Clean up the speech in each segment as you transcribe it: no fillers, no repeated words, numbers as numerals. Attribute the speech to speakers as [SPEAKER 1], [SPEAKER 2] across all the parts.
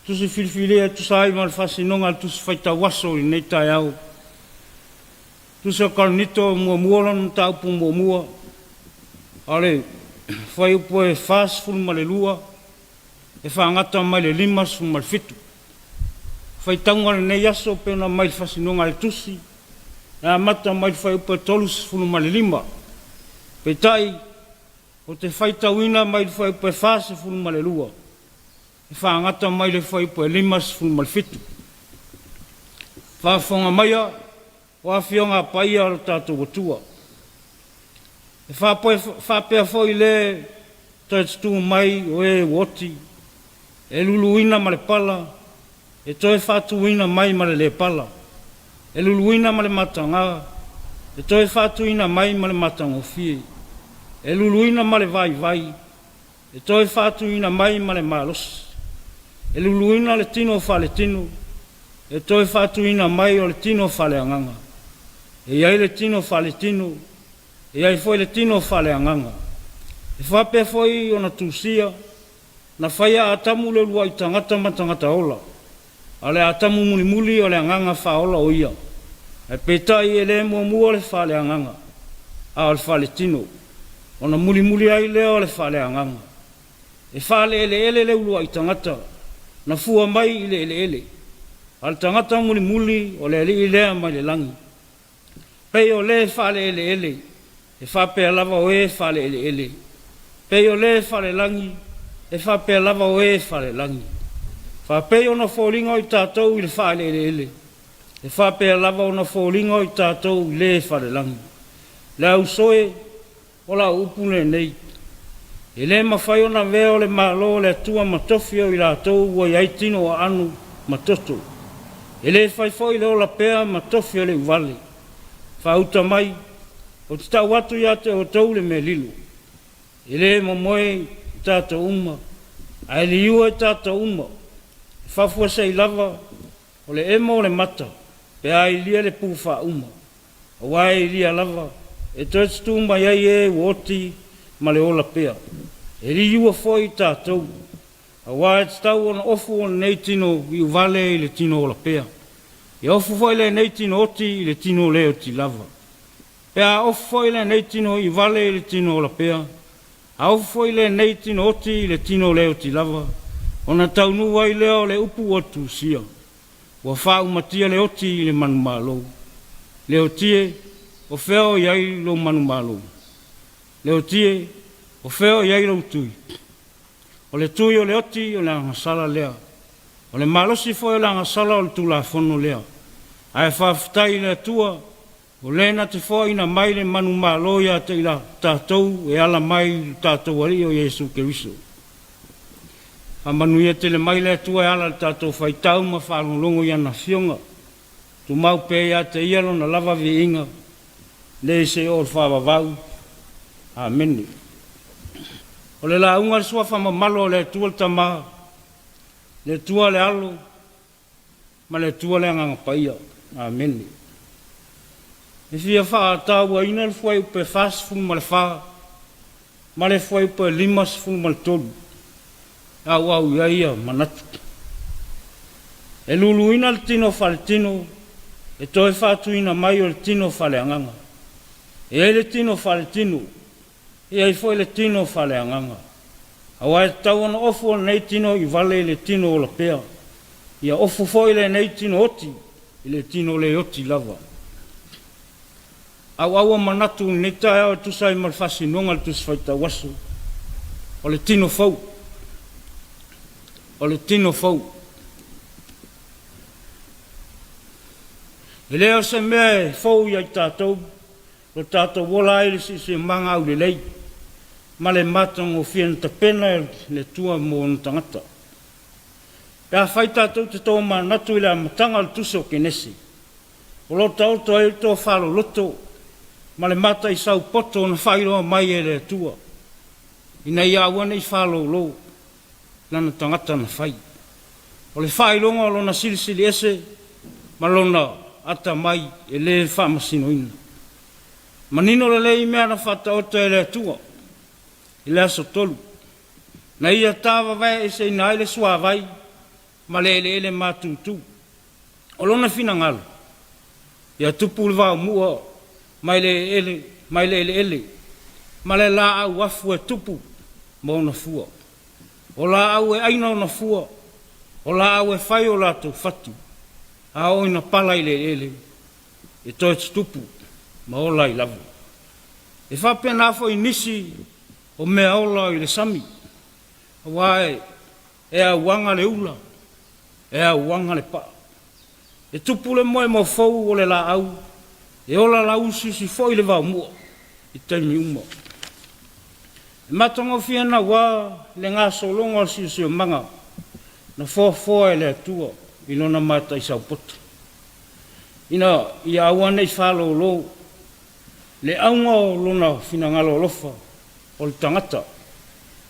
[SPEAKER 1] Tusi filifilia e tusa ai ma le faasinoga a le Tusi Faitau Aso i lenei taeao. Tusi o Korinito muamua lona mataupu muamua, a o le fuaiupu e 42 e faagata mai le 57. Faitauga o lenei aso pei ona aumai i le faasinoga a le Tusi, e amata mai le fuaiupu e 35. Peitai, ou te faitauina mai le fuaiupu e 42 e faagata mai le fuaiupu e 57. Faafofoga maia o Afioga Paia a lo tatou Atua. E faapea foi le toe tutū mai o e ua oti, e luluina ma le pala, e toe faatuina mai ma le le pala, e luluina ma le mataga, e toe faatuina mai ma le matagofie, e luluina ma le vaivai, e toe faatuina mai ma le malosi. E luluina le tino faaletino, e toe faatuina mai o le tino faaleagaga. E i ai le tino faaletino, e i ai foi le tino faaleagaga. E faapea foi ona tusia, Na faia Atamu le uluai tagata ma tagata ola, a o le Atamu mulimuli o le agaga faaola o ia. Ae peitai e le muamua le faaleagaga, a o le faaletino, ona mulimuli ai lea o le faaleagaga. E faale-eleele le uluai tagata, na fua mai i le eleele, a o le tagata mulimuli o le Alii lea mai le lagi. Pei o le faale-eleele, e faapea lava o e faale-eleele, pei o le faale-lagi, e faapea lava o e faale-lagi. Faapei ona foliga o i tatou i le faale-eleele, e faapea lava ona foliga o i tatou i le faale-lagi. Le auso e, o lau upu lenei, e le mafai ona avea o le Malo o le Atua ma tofi o i latou ua i ai tino aano ma toto. E le fai foi le ola pea ma tofi o le uvale. Faauta mai, ou te tau atu ia te outou le mea lilo. E le momoe i tatou uma, ae liua i tatou uma. E faafuasei lava o le emo o le mata pe a ilia le pu faauma, aua e ilia lava, e toe tutū mai ai e ua oti ma le ola pea. E liua foi i tatou, aua e tatau ona ofu o lenei tino iuvale i le tino ola pea. Ia ofu foi lenei tino oti i le tino le oti lava. Pe a ofu foi lenei tino iuvale i le tino ola pea, a ofu foi lenei tino oti i le tino le oti lava, ona taunuu ai lea o le upu ua tusia, ua faaumatia le oti i le manumalo. Le oti e, o fea o i ai lou manumalo? Le oti e, o fea o i ai lou tui? O le tui o le oti o le agasala lea. O le malosi foi o le agasala o le Tulafono lea. Ae faafetai i le Atua, o le na te foaina mai le manumalo ia te i tatou e ala mai i lo tatou Alii o Iesu Keriso. Faamanuia tele mai le Atua e ala i le tatou faitau ma faalogologo i ana Afioga. Tumau pea ia te Ia Lona lava viiga, nei seia oo i le faavavau. Amene. O le lauga a le Suafa mamalu o le Atua le Tama, le Atua le Alo, ma le Atua le Agaga Paia. Amene. E fia faatauaina le fuaiupu e 44 ma le fuaiupu e 53 e auau i ai ia manatu. E luluina le tino faaletino e toe faatuina mai o le tino faaleagaga. E i ai le tino faaletino, e i ai foi le tino faaleagaga. Aua e tatau ona ofu o lenei tino i vale i le tino ola pea, ia ofu foi lenei tino oti i le tino le oti lava. Auau a manatu i lenei taeao e tusa ai ma le faasinoga o le Tusi Faitau Aso, o le tino fou. O le tino fou. E le o se mea e fou ia i tatou, lo tatou ola ai i le siosiomaga aulelei ma le matagofie na tapena e le Atua mo ona tagata. Pe afai tatou te tomanatu i le amataga o le Tusi o Kenese, o lo o taoto ai le tofa loloto ma le mataisau poto na faailoa mai e le Atua, ina ia aua ne i faalolo lana tagata na fai. O le faailoga o lona silisili ese ma lona atamai e le faamasinoina. Manino lelei mea na faataoto e le Atua i le aso tolu, na ia tavavaeseina ai le suavai. ma le eleele matutu. O lona finagalo, ia tupu le vaomua mai le eleele, mai le eleele ma le laau afu e tupu ma ona fua. O laau e aina ona fua, o laau e fai o latou fatu, a oo ina pala i le eleele, e toe tutupu ma ola ai lava. E faapena foi i nisi o meaola i le sami, aua e auaga le ula, e auaga le paa. E tupu le moemoe fou o le laau, e ola lauusiusi foi le vaomua i taimi uma. E matagofie naua le gasologa o le siosiomaga na foafoa e le Atua i Lona mataisaopoto, ina ia aua ne i faalolo le auga o Lona finagalo alofa o le tagata,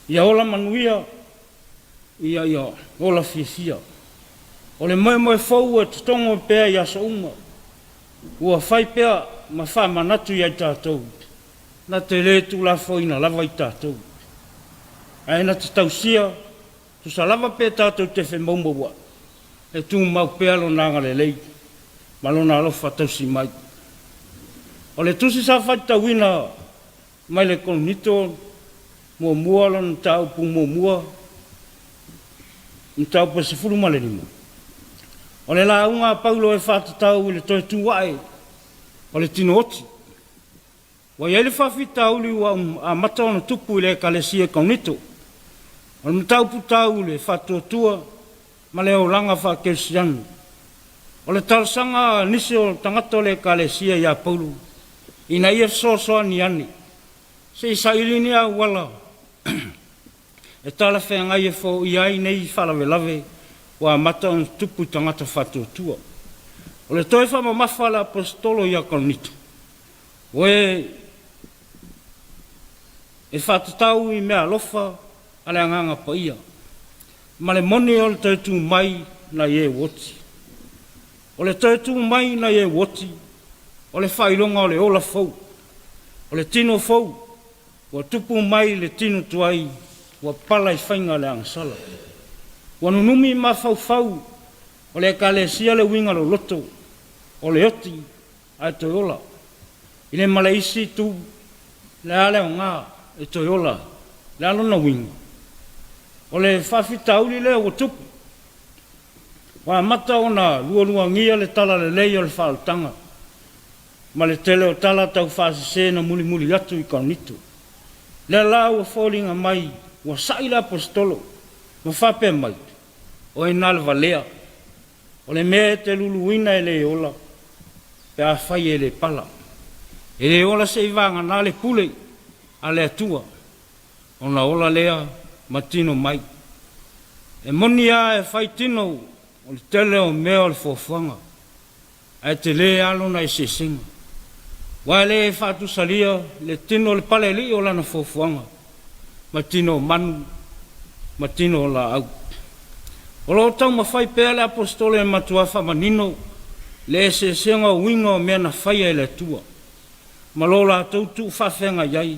[SPEAKER 1] ia ola manuia, ia ia ola fiafia. O le moemoe fou e totogo pea i aso uma, ua fai pea ma faamanatu ia i tatou, na te le tuulafoaina lava i tatou, ae na te tausia, tusa lava pe tatou te femoumouai, e tumau pea Lona agalelei ma Lona alofa tausi mai. O le tusi sa faitauina mai le Korinito muamua lona mataupu muamua, mataupu e 15, o le lauga a Paulo e faatatau i le toe tu ae o le tino oti. Ua i ai le faafitauli ua amata ona tupu i le Ekalesia i Korinito, o le mataupu tau i le faatuatua ma le olaga faakerisiano. O le talosaga a nisi o tagata o le Ekalesia ia Paulo ina ia fesoasoani ane se i saili ni auala e talafeagai e foia ai nei faalavelave ua amata ona tutupu i tagata faatuatua. O le toe faamamafa a le Aposetolo ia Korinito, o e e faatatau i meaalofa a le Agaga Paia, ma le moni o le toe tu mai nai e ua oti. O le toe tu mai nai e ua oti, o le faailoga o le ola fou, o le tino fou ua tupu mai le tino tuai ua pala i faiga le agasala. Ua nunumi mafaufau o le Ekalesia le uiga loloto o le oti ae toe ola. I le ma le isi itu, o le a le aoga e toe ola ai? O le a lona uiga? O le faafitauli lea ua tupu, ua amata ona lualuagia le talalelei o le faaolataga ma le tele o tala taufaasese na mulimuli atu i Korinito. Lea la ua foliga mai ua sa'i le Aposetolo ma faapea mai, O ai na le valea, o le mea e te luluina e le ola, pe afai e le pala. E le ola seivagana le pule a le Atua, ona ola lea ma tino mai. E moni lava e fai tino o le tele o mea o le foafoaga, ae tele lava lona eseesega. Aua e le faatusalia le tino o le palealii o lana foafoaga ma tino o manu ma tino o laau. O lo o taumafai pea le Aposetolo e matuā faamanino le eseesega o uiga o mea na faia e le Atua ma lo latou tuufaafeagai ai,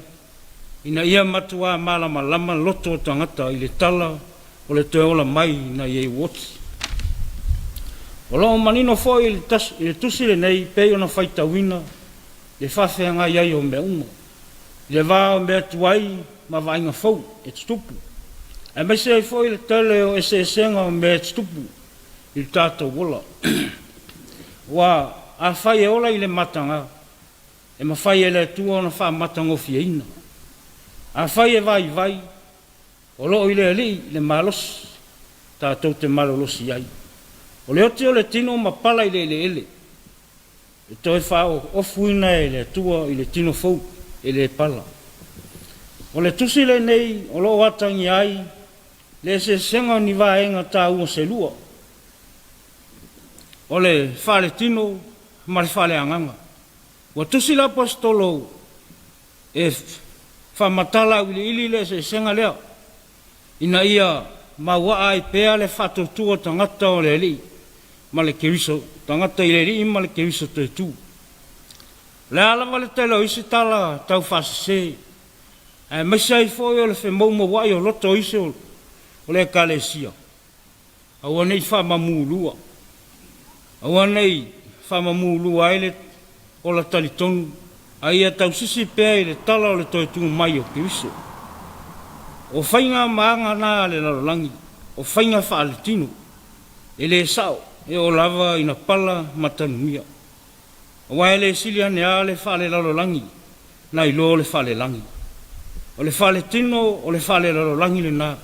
[SPEAKER 1] ina ia matuā malamalama loto o tagata i le tala o le toe ola mai nai e ua oti. O lo o manino foi i le tusi lenei pei ona faitauina le faafeagai ai o mea uma, i le va o mea tuai ma vaaiga fou e tutupu, aemaise ai foi le tele o eseesega o mea e tutupu i le tatou ola. Aua afai e ola i le mataga, e mafai e le Atua ona faamatagofieina. Afai e vaivai, o lo o i le Alii le malosi tatou te malolosi ai. O le oti o le tino ma pala i le eleele, e toe faaofuina e le Atua i le tino fou e le pala. O le tusi lenei o lo o atagia ai le eseesega o ni vaega taua se lua, o le faaletino ma le faaleagaga. Ua tusi le Aposetolo e faamatala auiliili le eseesega lea, ina ia mauaa ai pea le faatuatua o tagata o le Alii ma le Keriso, tagata i le Alii ma le Keriso toetū. O le a lava le tele o isi tala taufaasese, aemaise ai foi o le femoumouai o loto o isi o le Ekalesia. Aua ne i faamamulua, aua ne i faamamulua ai le ola talitonu, a ia tausisi pea i le tala o le toe tu mai o Keriso. O faiga ma aga na a le lalolagi, o faiga faaletino, e le sao, e oo lava ina pala ma tanugia. Aua e le sili ane lava le faalelalolagi nai lo le faalelagi. O le faaletino o le faalelalolagi lena,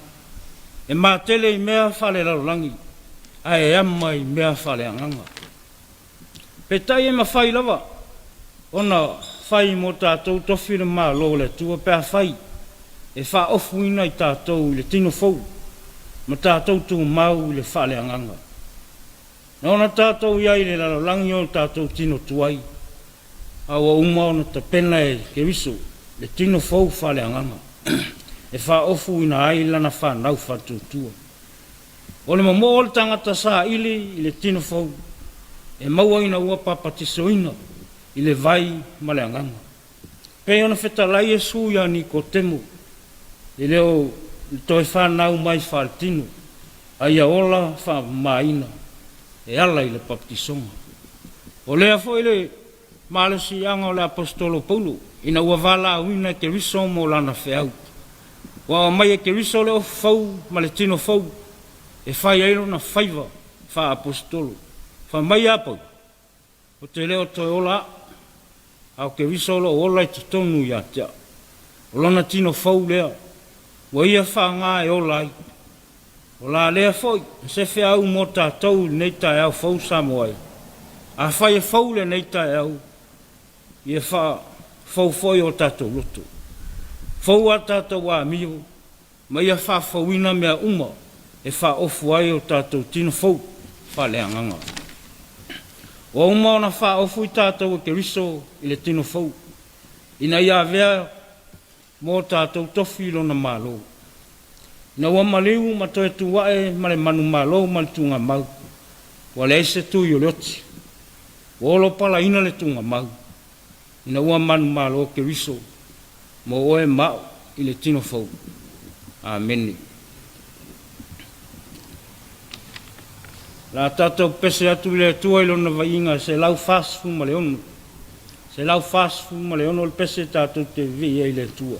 [SPEAKER 1] e matele i mea faalelalolagi, ae ama i mea faaleagaga. Peitai e mafai lava ona fai mo tatou tofi le Malo o le Atua pe afai e faaofuina i tatou i le tino fou ma tatou tumau i le faaleagaga. Na ona tatou i ai i le lalolagi o tatou tino tuai, a ua uma ona tapena e Keriso le tino fou faaleagaga e faaofuina ai lana fanau faatuatua. O le momoo o le tagata saili i le tino fou e maua ina ua papatisoina i le vai ma le agaga. Pei ona fetalai Iesu ia Nikotemo, e le o le toe fanau mai faaletino, a ia ola faamamaina e ala i le papatisoga. O lea foi le malosiaga o le Aposetolo Paulo ina ua valaauina e Keriso mo lana feau. Ua aumai e Keriso le ofu fou ma le tino fou e fai ai lona faiva faa-Aposetolo. Fai mai a Paulo, ou te le o toe ola au, a o Keriso o lo o ola i totonu ia te au. O lona tino fou lea ua ia faaaoga e ola ai. O la lea foi se feau mo tatou i lenei taeao fou Samoa e. Afai e fou lenei taeao, ia faafou foi o tatou loto. Fou a tatou amio ma ia faafouina mea uma e faaofu ai o tatou tino fou faaleagaga. Ua uma ona faaofu i tatou e Keriso i le tino fou, ina ia avea mo tatou tofi i lona Malo. Ina ua maliu ma toe tu ae ma le manumalo ma le tugamau, ua leai se tui o le oti, ua olopalaina le tugamau, ina ua manumalo Keriso mo oe ma au i le tino fou. Amene. La tatou pese atu i le Atua i lona vaiiga 146. 146 le pese tatou te vivii ai i le Atua.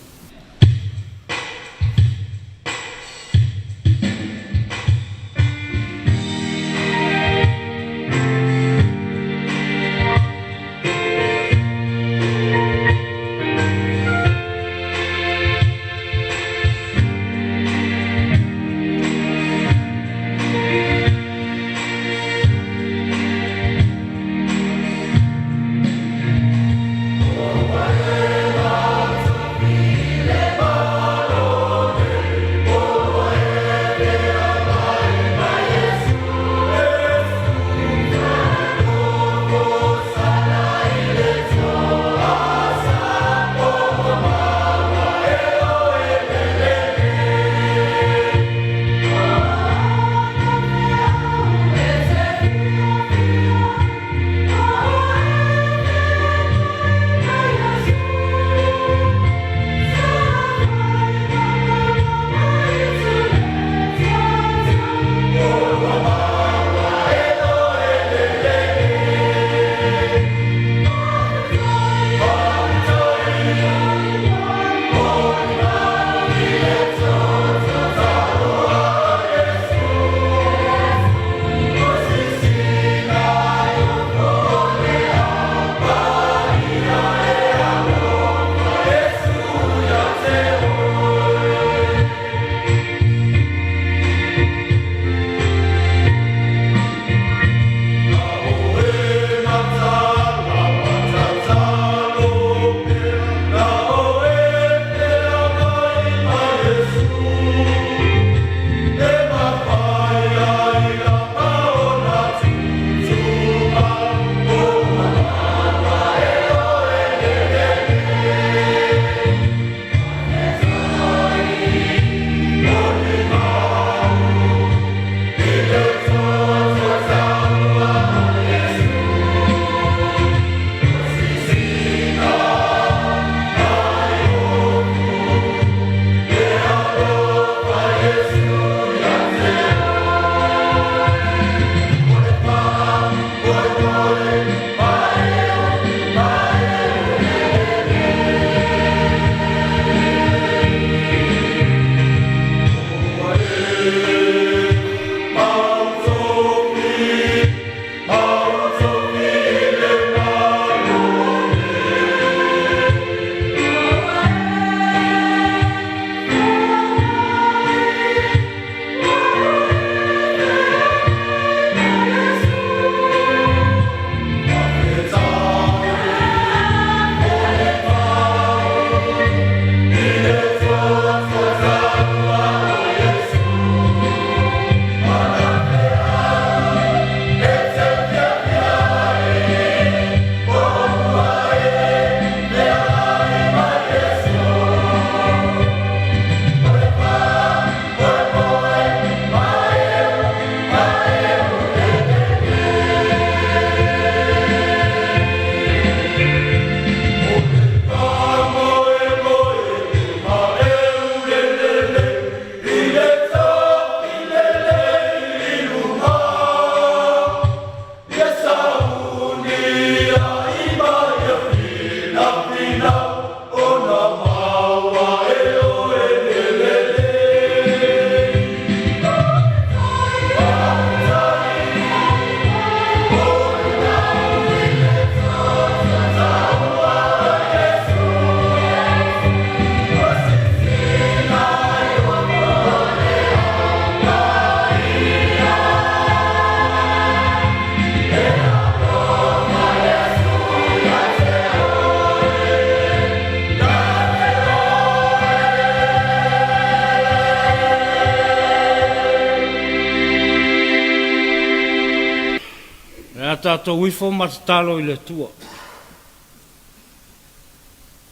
[SPEAKER 1] tatou ifo ma tatalo i le Atua.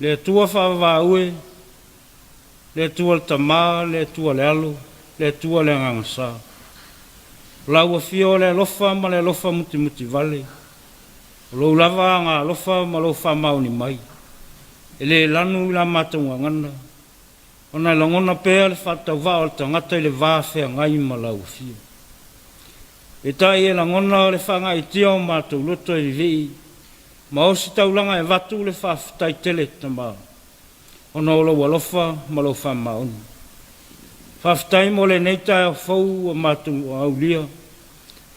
[SPEAKER 1] Le Atua faavavau e, le Atua le Tama, le Atua le Alo, le Atua le Agaga Sa. O lau afio o le alofa ma le alofa mutimutivale, o lou lava agaalofa ma lou faamaoni mai, e le lanu i la matou gagana, ona e lagona pea le faatauvaa o le tagata i le va feagai ma lau afio. Peitai e lagona le faagaeetia o matou loto e vivii ma ositaulaga e avatu le faafetai tele Tama ona o lou alofa ma lou faamaoni. Faafetai mo lenei taeao fou ua matou aulia,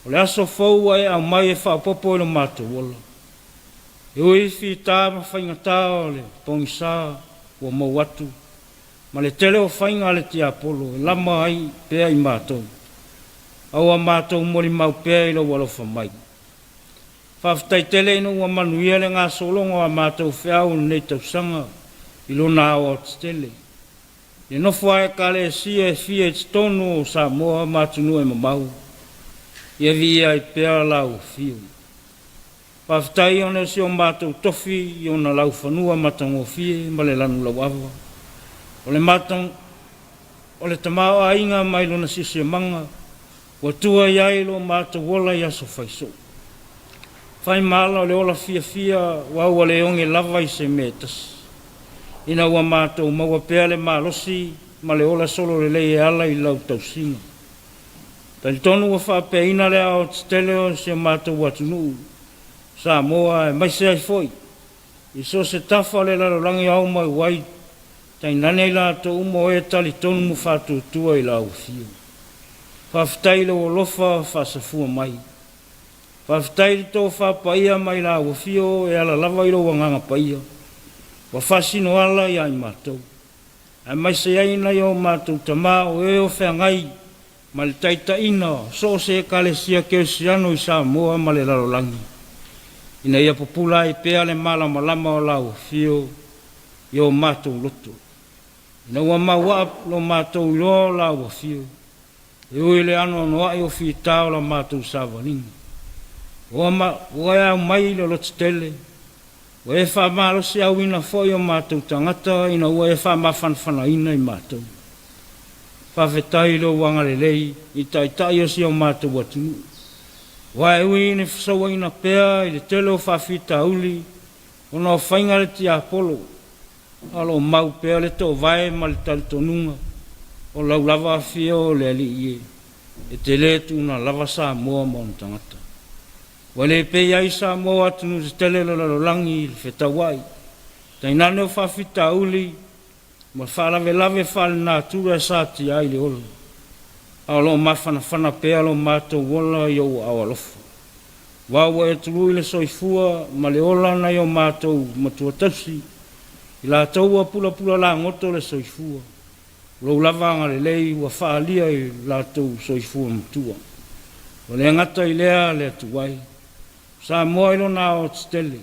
[SPEAKER 1] o le aso fou ua e aumai e faaopoopo i lo matou ola. E ui i fita ma faigata o le pogisa ua mou atu ma le tele o faiga a le tiapolo e lama ai pea i matou, a ua matou molimau pea i lou alofa mai. Faafetai tele ina ua manuia le gasologa o a matou feau i lenei tausaga i lona aoaotetele. I nofo a Ekalesia e fia i totonu o Samoa ma atunuu e mamao, ia viia ai pea lau afio. Faafetai ona o si o matou tofi i ona laufanua matagofie ma le lanu lauava. O le tamaoaiga mai lona siosiomaga ua tua i ai lo matou ola i aso faisoo. Fai ma ala o le ola fiafia aua ua le oge lava i se mea e tasi, ina ua matou maua pea le malosi ma le ola sololelei e ala i lau tausiga. Talitonu ua faapeaina le aoaotetele o si o matou atunuu Samoa, aemaise ai foi i so o se tafa o le lalolagi o aumau ai, tainane i latou uma o e talitonu ma faatuatua i lau afio. Faafetai i lou alofa faasafua mai. Faafetai i le tofa paia mai lau afio e ala lava i lou Agaga Paia ua faasinoala ia i matou, aemaise ai nai o matou tama o e o feagai ma le taitaiga o so o se Ekalesia Kerisiano i Samoa ma le lalolagi, ina ia pupula ai pea le malamalama o lau afio i o matou loto, ina ua mauaa lo matou iloa o lau afio, e ui i le anoanoai o fita o la matou savaliga. Ua e aumai i le lototele, ua e faamalosiauina foi o matou tagata ina ua e faamafanafanaina i matou. Faafetai i lou agalelei i taitai o si o matou atunuu, aua e ui ina fesauaina pea i le tele o faafitauli ona o faiga a le tiapolo, a o lo o mau pea le toovae ma le talitonuga o lau lava afio o le Alii e te le tuuna lava Samoa ma ona tagata. Ua le pei ai Samoa o atunuu tetele o le lalolagi i le fetauai, tainane o faafitauli ma faalavelave faalenatura e satia ai le ola, a o lo o mafanafana pea lo matou ola i ou aao alofa. Aua ua e tului le soifua ma le ola nai o matou matua tausi, i latou ua pulapula lagoto le soifua, o lou lava agalelei ua faaalia i lo latou soifua matua. Ua le gata i lea le Atua e, o Samoa i lona aoaotetele,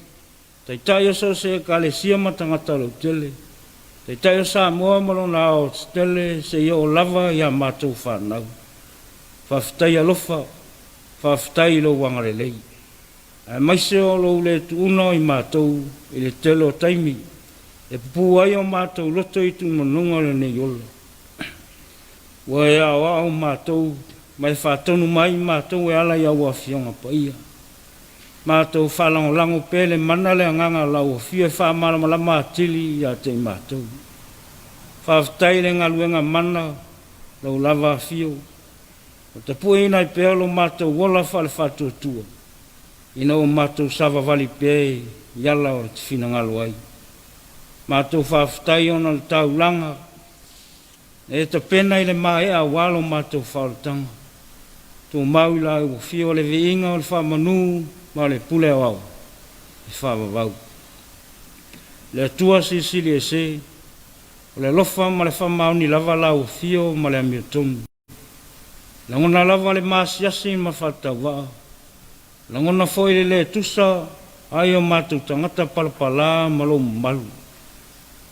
[SPEAKER 1] Taitai o so o se Ekalesia ma tagata lautele, Taitai o Samoa ma lona aoaotetele seia oo lava i a matou fanau. Faafetai alofa, faafetai i lou agalelei, aemaise o lou le tuuna i matou i le tele o taimi e pupū ai o matou loto i tuumanuga o lenei ola. Ua e aoao matou ma e faatonu mai i matou e ala i au Afioga Paia. Matou faalagolago pea i le mana le agaga o lau Afio e faamalamalama atili ia te i matou. Faafetai i le galuega mana lau lava Afio, ua tapueina ai pea lo matou ola faale-faatuatua ina ua matou savavali pea i ala o te finagalo ai. Matou faafetai ona o le taulaga na e tapena i le maea aua lo matou faaolataga. Tumau i lau afio le viiga o le faamanu ma le pule aoao e faavavau. Le Atua Silisili Ese, o le alofa ma le faamaoni lava lau afio ma le amiotonu. Lagona lava le maasiasi ma faatauvaa, lagona foi le le tusa ai o matou tagata palapala ma lou mamalu.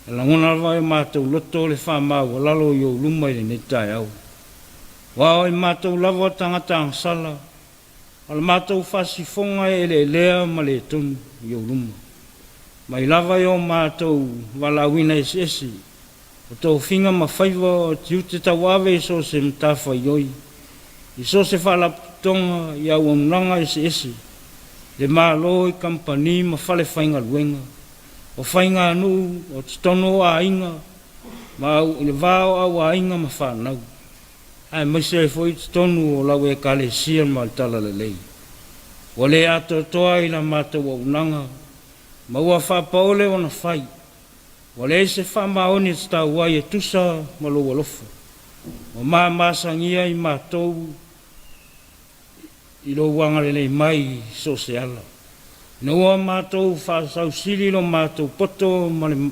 [SPEAKER 1] E lagona lava e o matou loto le faamaualalo i ou luma i lenei taeao. Aua o i matou lava o tagata agasala, A o le matou faasifoga e eleelea ma le tonu i ou luma, mai lava i o matou valaauina eseese, o tofiga ma faiva o tiute tauave i so o se matafaioi, i so o se faalapotopotoga, i auaunaga eseese, le Malo, i kamupani ma falefaigaluega, o faiganuu, o totonu o aiga ma au, i le va o au aiga ma fanau, aemaise ai foi totonu o lau Ekalesia ma le Talalelei. Ua le atoatoa i la matou auaunaga ma ua faapaole ona fai, ua leai se faamaoni e tatau ai e tusa ma lou alofa, ua ma masagia i matou i lou agalelei mai i so o se ala. Ina ua matou faasausili lo matou poto ma le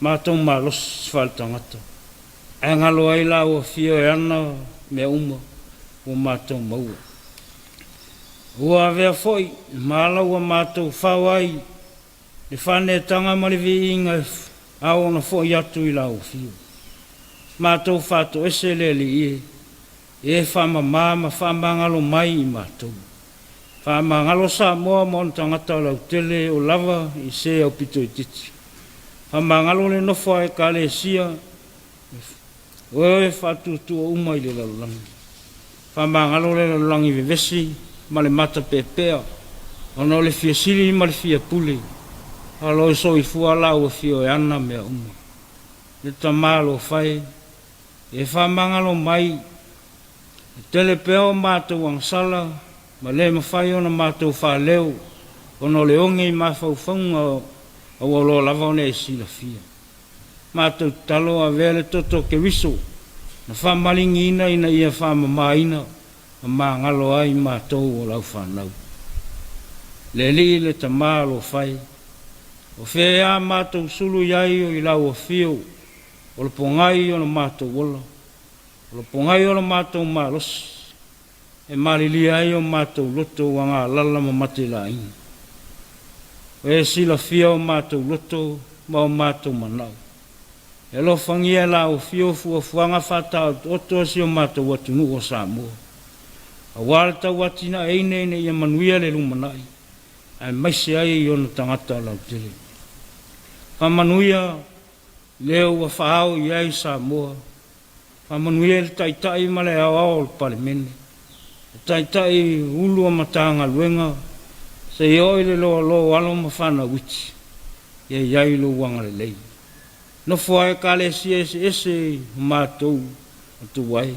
[SPEAKER 1] matou malosi faaletagata, ae galo ai lau Afio e ana mea uma ua matou maua. Ua avea foi ma ala ua matou fao ai le faaneetaga ma le viiga e ao ona fo'i atu i lau Afio. Matou faatoese le Alii e, e faamamā ma faamagalo mai i matou. Faamagalo Samoa ma ona tagata lautele e oo lava i se aupito itiiti. Faamagalo le nofo a Ekalesia o e faatuatua uma i le lalolagi. Faamagalo le lalolagi vevesi ma le matapeapea ona o le fia sili ma le fia pule, a o lo o soifua lau Afio e ana mea uma. Le Tama alofa e, e faamagalo mai, e tele pea o matou agasala ma le mafai ona matou faaleo ona o le oge i mafaufauga a ua loa lava ona e silafia. Matou tatalo avea le toto o Keriso na faamaligiina ina ia faamamaina ma magalo ai matou o lau fanau. Le Alii le Tama alofa e, o fea ea matou sulu i ai o i lau afio o le pogai o le matou ola, o le pogai o le matou malosi, e malilia ai o matou loto ua galala ma matelaina. O e silafia o matou loto ma o matou manao. E alofagia e lau afio fuafuaga faataotooto a si o matou atunuu o Samoa, aua le tauatinaeina ina ia manuia le lumanai, aemaise ai i ona tagata lautele. Faamanuia lea ua faaao i ai Samoa, faamanuia i le Taitai ma le aoao o le Palemene, o Taitai Ulu o Matagaluega, seia oo i le loaloa o alo ma fanau iti, ia i ai lou agalelei. Nofo a Ekalesia eseese o matou atu ai.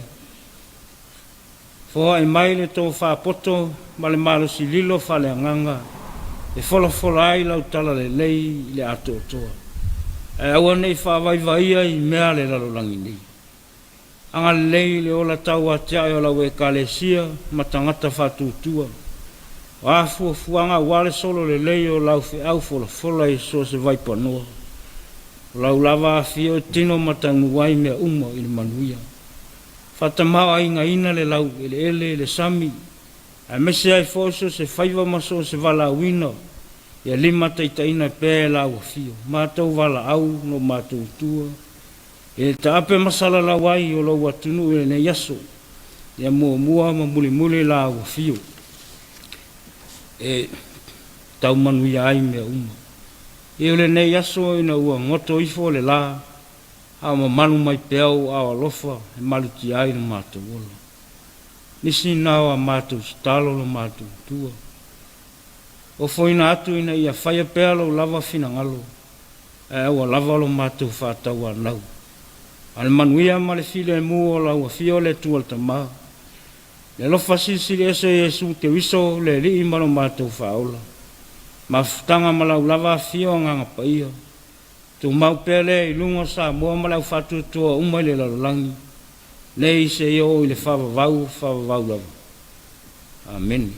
[SPEAKER 1] Foai mai le tofa poto ma le malosi lilo faaleagaga e folafola ai lau talalelei i le atoatoa, ae aua ne i faavaivaia i mea a le lalolagi nei. Agalelei i le ola tauatiae o lau Ekalesia ma tagata faatuatua. O a fuafuaga aua le sololelei o lau feau folafola i so o se vaipanoa, o lau lava afio e tino ma taunuu ai mea uma i le manuia. Faatamaoaigaina le laueleele, le sami, aemaise ai foi so o se faiva ma so o se valaauina ia limataitaiina pea e lau afio matou valaau no matou tua i le taape ma salalau ai o lou atunuu i lenei aso, ia muamua ma mulimuli lau afio e tau manuia ai mea uma. I lenei aso ina ua goto ifo le la, a o mamalu mai pea ou aao alofa e malutia ai lo matou ola. Nisi na o a matou tatalo lo matou tua. Ofoina atu ina ia faia pea lou lava finagalo, ae aua lava lo matou faatauanau. A le manuia ma le filemu o lau Afio le Atua le Tama, le alofa silisili ese o Iesu Keriso le Alii ma lo matou Faaola, mafutaga ma lau lava afio Agaga Paia, tumau pea lea i luga o Samoa ma le au faatuatua uma i le lalolagi nei seia oo i le faavavau faavavau lava. Amene.